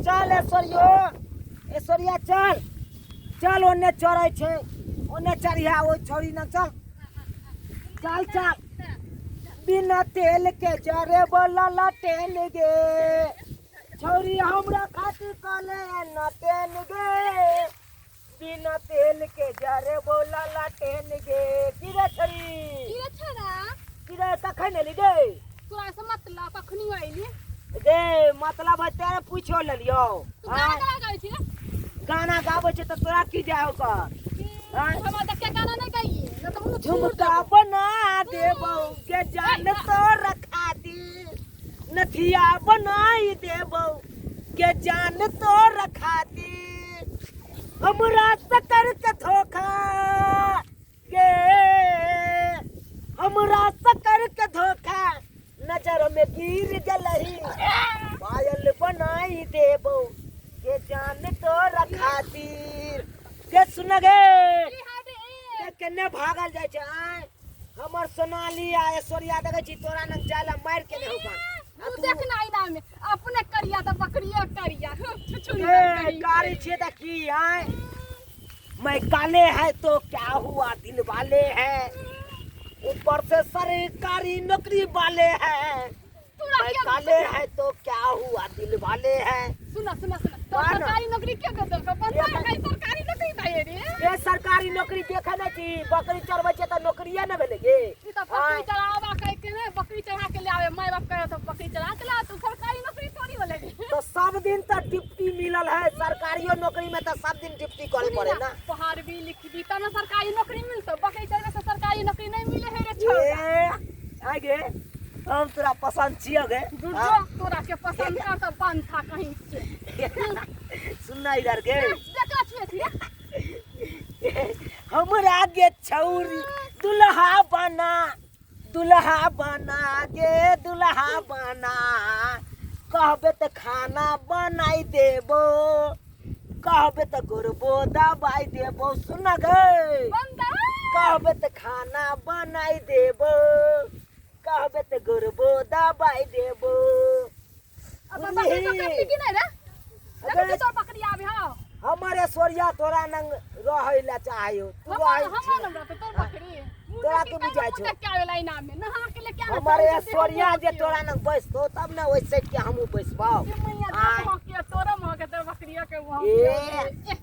चल ऐश्वर्यो, ऐश्वर्या चल चल, ओन्ने चढ़ै छै, ओन्ने चढ़िया ओहि छौड़ी लग, चल चल चल। बिना तेल के जरे बोला लटेन गे छौड़ी, हमरा खातिर कले न तेन गे, बिना तेल के जरे बोला लटेन गे। की रे छौड़ी? की रे छोरा? की रे, कखन एली गे? तोरा से मतलब कखनी अइली? गे मतलब है तेरे पूछो लेलियो। तू गाना गाना गाबै छी रे? गाना गाबै छै तऽ तोरा की जाय ओकर? आँय? हमरा देख के गाना नहि गाइए, नहि तऽ मुँह थूर झुमका देबौ। बना देबौ के जान तोरा खातिर, नथिया बनाई देबौ के जान तोरा खातिर, हमरा से करके धोखा गे, हमरा से करके धोखा नजर में गिर गेलही, पायल बनाई देबौ के जान तोरा खातिर। के सुन गे। की हाल रे? के केने भागल जाइ छै? आँय, हमर सोनाली आ ऐश्वर्या देखै छी तोरा लग जाय ला मारि के नहि होगा। मुँह देख ना आईना में, अपने करिया तऽ बकरियो करिया। छुछुंदर ए कहीं के। कारी छियै तऽ की? आँय, मैं काले है तो क्या हुआ, दिल वाले हैं, ऊपर से सरकारी नौकरी वाले हैं। तोरा मैं क्या काले है तो क्या हुआ, दिल वाले हैं। सुना सुना सुना, तो कह ना। सरकारी नौकरी के दे देलकौ? बंदा है सरकारी नौकरी दे रे। ये सरकारी नौकरी देखे नै छी, बकरी चरबै छै तऽ नौकरिये ने भेलै गे। ई तऽ बकरी चरावा कह के ने, बकरी चरा के ले आवे, माय बाप कहे तो बकरी चरा के ले आवे, तो सरकारी नौकरी थोड़ी होले रे। तऽ सब दिन तऽ ड्यूटी मिलल है, सरकारियो नौकरी में तऽ सब दिन ड्यूटी करे पड़े ना। पढ़बी लिखबी तब ने सरकारी नौकरी मिलतौ, बकरी चरबे से सरकारी नौकरी नहीं मिले है रे छौड़ा। ए आगे हम तोरा पसंद छियो गे? दुर्जो तोरा के पसंद कर तो बंद था कहीं से। सुनना इधर गे। देखा छियै छी। हमरा गे छौरी दुल्हा बना, दुल्हा बना गे, दुल्हा बना, कहबे तऽ खाना बनाई देबो, कहबे तऽ गोरबो दबाई देबो। सुन गे। बंदा। कहबे तऽ खाना बनाई देबो, कहबे तऽ गोरबो दबाई देबो। अपन बकरी तो काटली कि नहीं रे? अबे। देखै छी तोर बकरी आबे हौ। हमर ऐश्वर्या तोरा नंग रहै ला चाहयो, तू हमर रहै हमर नंग रहतै तोर बकरी? मुँह तोरा देखी के काहे बुझाइ मुँह छौ? देख के आबे लाइना में नहा के लेके आबे। हमर चल जल्दी। ऐश्वर्या हमहूँ जे देखियौ। तोरा नंग बैसतो तब ने ओहि साइड के हमहूँ बैसबौ। ये मैया आय। के मुँह के तोरो मुँह के तोर बकरियो के मुँह ए। के।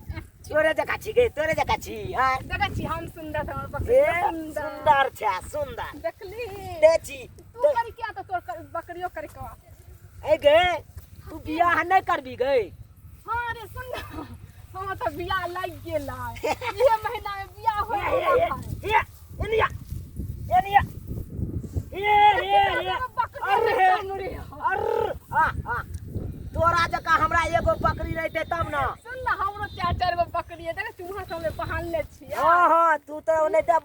तोरे जकाँ छी गे, तोरे जकाँ छी। आय। देखै छी हम सुंदर, हमर बकरी ए सुंदर। सुंदर छै, सुंदर। देखली दे छी। तू करी क्या तो तोर बकरियो करी कवा। ए गे, तू बियाह नहि करबी गे? हाँ रे सुन ना, हमर तऽ बियाह लागि गेल है, इहे महीना में बियाह हे होय हे वाला हे है। हे एनिया एनिया, हे हे हे। अरे अरे आ आ, तोरा जकाँ हमरा एगो बकरी रहिते तब न। सुन ना, हमरो चार चार गो बकरी है, देख चूहा सब में बहानले छियै। हाँ हाँ, तू तऽ ओने तऽ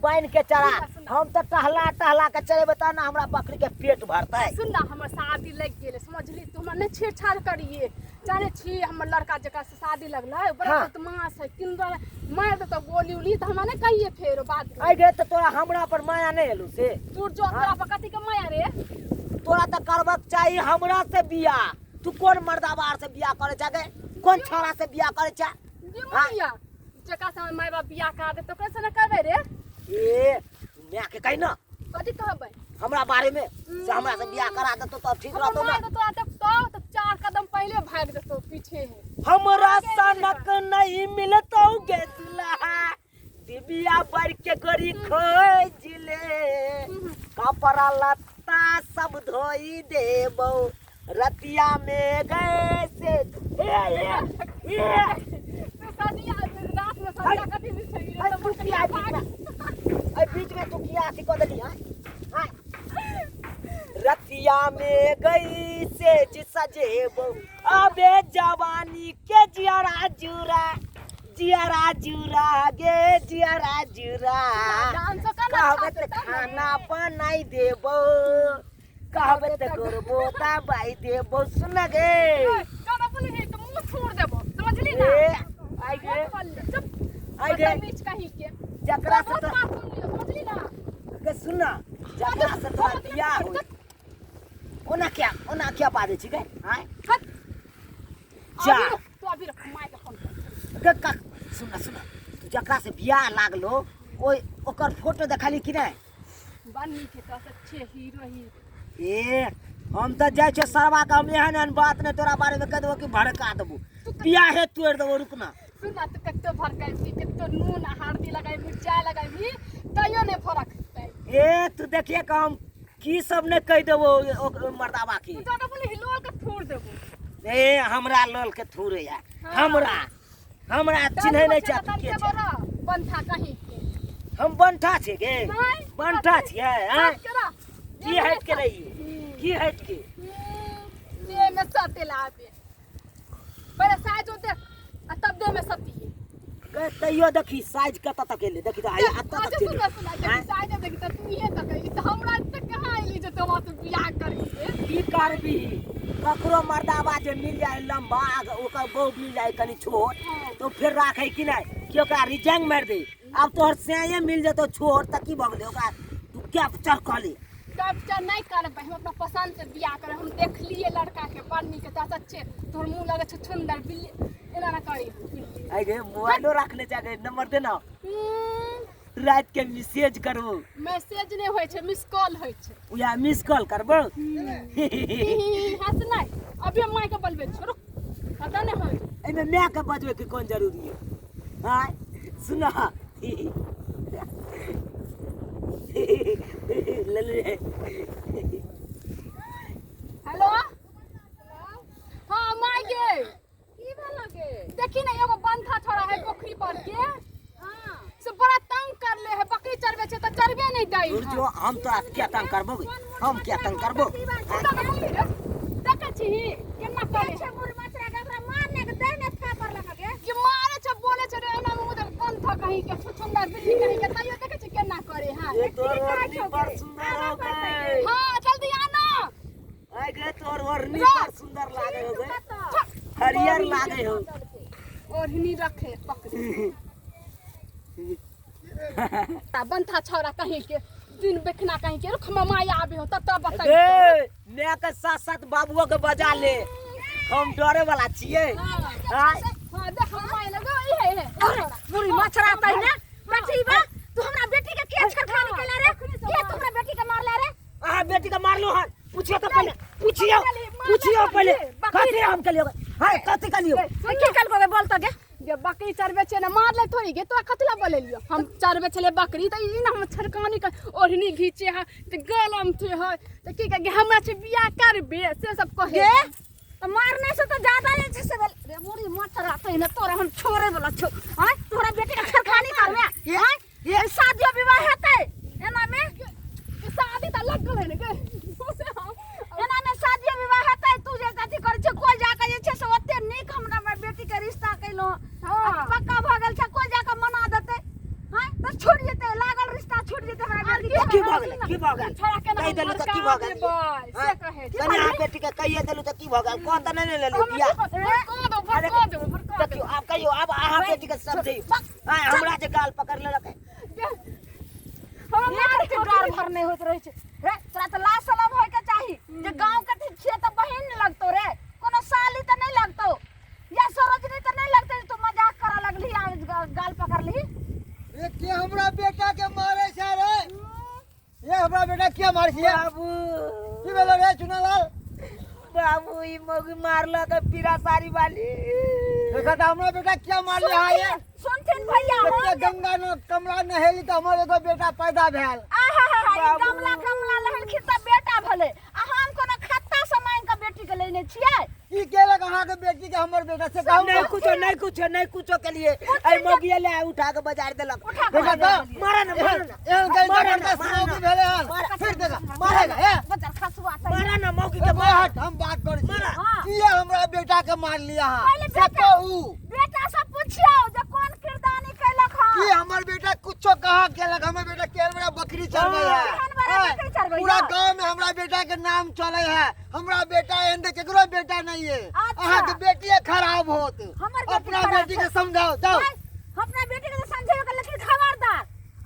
बान्हि के चरा, हम तऽ टहला टहला के चरेबै तब ने हमरा बकरी के पेट भरतै। सुन ना, हमर शादी लागि गेलै, समझली? तू हमरा नहि छेड़छाड़ करिए, जाने छी? हमर लड़का जकरा से शादी लगलै बड़ा बदमाश है, किनरो मारि देतौ गोली उली तऽ हमरा नहि कहिए फेर बाद में। आइ गे, तऽ तोरा हमरा पर माया नहि एलौ से? तू जो, तोरा पर कथी के माया रे? तोरा तऽ करबक चाही हमरा से बियाह, तू कोन मर्दाबार से बियाह करै छै गे? कोन छौड़ा से बियाह करै छै? गे मैया, जकरा से हमर माय बाप बियाह करा देतौ ओकरे से ने करबै रे। ए माय के कही ना। कथी कहबै? हमरा बारे में से हमरा से बियाह करा देतौ तब ठीक हमर रहतौ माय ना। के तोरा देखतौ तऽ चार कदम पहिले भागि जेतौ पीछे है। हमरा सनक नहीं मिलतौ गे दुल्हा, दिबिया बढ़ के गोरी खोज ले, कपड़ा लत्ता सब धोई देबौ, रतिया में गए से ए ए ए। तू सदिया रात में सदिया कथी बिछै रे? अरे तू किया बीच में, अरे बीच में तू किया अथी कऽ देली? हैं हैं, रतिया में गई से सजेबो, अबे जवानी के जियरा जुरा, जियरा जुरा गे, जियरा जुरा। डांस कर। कहबे तऽ खाना बनाई देबो, कहबे तऽ गोरबो दबाई देबो। सुन गे। ज्यादा बोली है तो मुंह छोड़ देबो, समझली ना? ए आई गे। बहुत बोल ले, चुप। आई गे। बदतमीज कहीं के। जकरा से बहुत तो बात सुन लियो, समझली ना? के सुन ना, जकरा से तोरा बियाह होई, ओना क्या ओना क्या बाजै छी गे? आँय। हट। जा। अभी रुक, तू अभी रुक माय के फोन कर। गे का सुन ना, सुन ना, तू जकरा से बियाह लागलो ओइ ओकर फोटो देखली कि नहि? बड़ नीक है तो अच्छे हीरो ही। ए हम तऽ जाइ छियै सरवा के, हम एहन एहन बात नहि तोरा बारे में कहि देबो कि भड़का देबो, बियाहे तोड़ि देबो। रुक ना। सुन ना, तू कतो भड़कैबही, कतो नून आ हरदी लगैबही, मिरचाइ लगैबही, तैयो नहि फरकतै। ए तू देखिए कि हम की सब नहि कहि देबो ओ मर्दाबा के। तू जादा बोले हिलोल के थूर देबो। ए हमरा लोल के थूरे या। हाँ। हमरा हमरा चिन्है नहि छै तू के छै? बंठा कहीं के। हम बंठा छियै गे? नहि। बंठा छियै आँय? हट के रह। की हटि के रहियै? की हटि के? देह में सते लाबे पहिले साइज देख आ तब देह में सतिए। गे, तैयो देखी साइज कतऽ तक एलै, देखी तऽ आइ एतऽ तक अच्छा चलि सुन गेलै। सुन, देखी साइज देखी तऽ तू इहे तक ई तऽ हमरा तक कहाँ एली जे तोरा से बियाह करिए। की करबी, ककरो मर्दाबा जे मिल जाए लम्बा आ ओकर बहू मिल जाए कनि छोट तो फिर राखे कि नहि कि ओकरा रिजेंग मारि दे। आब तोहर सैये मिल जेतौ छोट तऽ की भऽ गेलै, ओकरा तू कैप्चर कऽ ले। कैप्चर नहि करबै, हम अपना पसंद से बियाह करबै। हम देखलिए लड़का के बड़ नीक है, अच्छे तोहर मुँह लगै छौ सुंदर बिल्ली एना ना करी बिल्ली। आइ गे मोबाइलो रखने छै गे, नंबर दे ना, रात के मैसेज करबो। मैसेज नहि होइ छै, मिस कॉल होइ छै। उएह मिस कॉल करबो। हँस नहि, अभी हम माय के बोलबै छियौ, रुक पता नहि होइ। एहिमे माय के बजबै के कोन जरूरी है? आँय सुन ले ले। हेलो, हाँ माय गे, की भेल गे? देखी ना एगो बंधा छोड़ा है पोखरी पर के, हाँ से बड़ा तंग कर ले है, बकरी चरबे छै तऽ चरबे नहि दै दूर जो, हम तोरा किया तंग करबो गे? हम किया तंग करबो? देखै छी केना करे छै मुर मचरा के, ओकरा मारने के दे ने थापर लगा के। कि मारे छै बोले छै रे एना मुँह देख बंधा कहीं के छुछुंदर बिल्ली कहीं के, तैयो देखै छी केना करे है। ये तोर ओढ़नी बड़ सुंदर हो गए। हाँ जल्दी आना। आइ गे तोर ओढ़नी बड़ सुंदर लागे हो गे, हरियर लागे हो। ओढ़नी रखे पकड़ी ता बंथा छौड़ा कहीं के दिन बेखना कहीं के, रुक मामा आबे हो तब तब बता। गे माय के साथ साथ बाबुओ के बजा ले, हम डरे वाला छियै। आँय हाँ देख हम माय लगो ई है है। मुरी मचरा तै ने बचीबा, तू हमरा बेटी के के छड़खानी केला रे? के तू हमरा बेटी के मारले रे? अहाँ बेटी के मारलो हन? पूछियो तो पहले, पूछियो, पूछियो पहले कथी हम केलियो? हाय कथी केलियो? की कल को बोल तो गे? गे बकरी चरबे छै ने मारले थोड़ी गे, तोरा कथी ला बोलेलियो? हम चरबे छले बकरी तऽ ई ने हम छड़कानी के ओढ़नी घीचे है तऽ गलम थे है तऽ की कह गे हमरा छै बियाह करबे से सब कहे गे तऽ मारने से तऽ ज्यादा जे छै से भेल रे मुरी मचरा तै ने, तोरा हम छोड़े वाला छौ। आँय तोरा बेटी के छड़खानी करबे? आँय ये शादियो विवाह हेतै एना में? शादी तऽ लग गेलै ने गे, एना में शादियो विवाह हेतै? तू जे अथी करै छै, कोइ जाके जे छै से ओते नीक हमरा बेटी के रिश्ता केलहुँ, पक्का भऽ गेल छै, कोइ जाके मना देतै हँ तऽ छूट जेतै, लागल रिश्ता छूट जेतै हमरा बेटी के। की भऽ गेलै? की भऽ गेल? छोड़ा केना कहि देलू तऽ की भऽ गेल? से कहे छै। कनि अहाँ बेटी के कहिए देलू तऽ की भऽ गेल? कह तऽ नहि ने लेलू बियाह। भड़का दो, भड़का दो, भड़का देखियौ आब कहियौ, आब अहाँ बेटी के समझैयौ। आँय हमरा जे गाल पकड़ लेलक। हमरा मार के डर भर नहि होइत रहै छै रे, तोरा तऽ लाज शरम होय के चाही जे गाँव के छियै तऽ बहिन ने लगतौ रे, कोनो साली तऽ नहि लगतौ या सरोजनी तऽ नहि लगतै जे तू मजाक करऽ लगलही आ गाल पकड़लही। रे के हमरा बेटा के मारे छै रे? ये हमरा बेटा के मारे छै? बाबू की भेलो रे चुनालाल? बाबू ई मौगी मारलक पीरा साड़ी वाली। देखा तऽ हमरा बेटा के मारले है ये? सुनथिन भैया, कते गंगा न कमला नहेली तऽ हमर एगो बेटा पैदा भेल। आहा हा हा, कमला कमला नहेलखिन तऽ बेटा भेलै, आ हम कोनो खत्ता से मांगि कऽ बेटी के लेने छियै? की केलक अहाँके बेटी के हमर बेटा से कहू? नहीं कुछो, नहीं कुछो, नहीं कुछो के लिए ऐ मौगिया ले उठा के बाजार देलक। देखा तऽ मारा ना, मारा ना, एहन गंदा मारा गंदा ना, मारा मौगी ना। भेलै हन। मारा। फिर देखा, मारा मारा, ए बच्चा खसुआ तै। मारा ना मौगी के, ए, मारा। हट, हम बात करै छी। मारा। हाँ। किया हमरा बेटा के मार लिया अहाँ? पहिले से बेटा- कहू। बेटा से पूछियौ जे कोन किरदानी केलक हन? की हमर बेटा कुछो कहाँ केलक? हमर बेटा केहन बड़ा बकरी चरबै है? केहन बड़ा आँय, बकरी चरबै पूरा है? गांव में हमरा बेटा के नाम चले है। हमरा बेटा एहन तऽ केकरो बेटा नहीं है। अच्छा। अहाँ के बेटिए खराब होत। हमर बेटी अपना खराब बेटी के छै। समझाओ जाओ। आँय, अपना बेटी के तऽ समझेबे कर, लेकिन खबरदार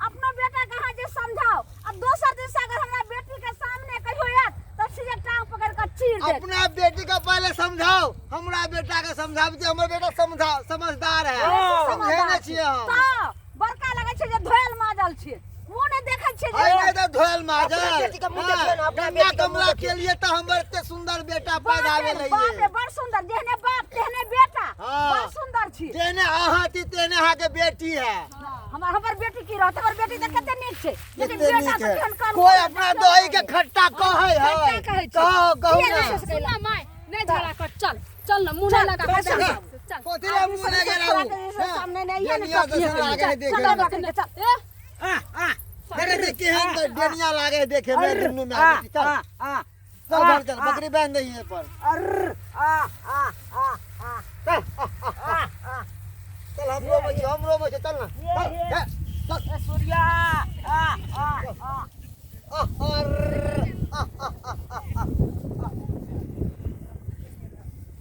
अपना बेटा के अहाँ जे समझाओ, अब दोसर दिन से अगर हमरा बेटी के सामने कहियो आयत तऽ सीधे टांग पकड़ के चीर देत। अपना बेटी का पहले समझाओ, हमरा बेटा के समझाबी जे हमर बेटा समझा समझदार है। हाँ। समझे नै छियै हम। तऽ बड़का लगै छै जे धोयल माजल छै, ओ नहि देखै छियै अरे जे नहि तऽ धोयल माजल। अपना बेटी के मुँह देखियौ ने, अपना गंगा बेटी के मुँह कमला देखियौ। के लिए तऽ हमर एते सुंदर बेटा बाप पैदा रे भेलै। बाप रे, बड़ सुंदर, जेहने बाप तेहने बेटा। हाँ। बड़ सुंदर छी। जेहने अहाँ छी तेहने अहाँके बेटी है। हमर हमर बेटी की रहत? हमर बेटी तऽ कते नीक छै, लेकिन कते बेटा नीक तऽ है। केहन कान कोई अपना दही के खट्टा कहै है? खट्टा कहै छै। कहो कहू किया ना। नहि? सुन ना माय, नहि झगड़ा कर, चल चल ना, मुंह नहीं लगा, चल, चल चल। चल। कथी ला मुँह लगे छोड़ा के जे छै सामने नहि आइए ने, डेनिया कथी जैसन लागे है देखे चल, में। चल, चल। ए आ आ अरे देख केहन तऽ डेनिया लागे है देखे में, दुनू में आ आगे। चल आ आ चल घर चल, बकरी बांध दही पर। अर आ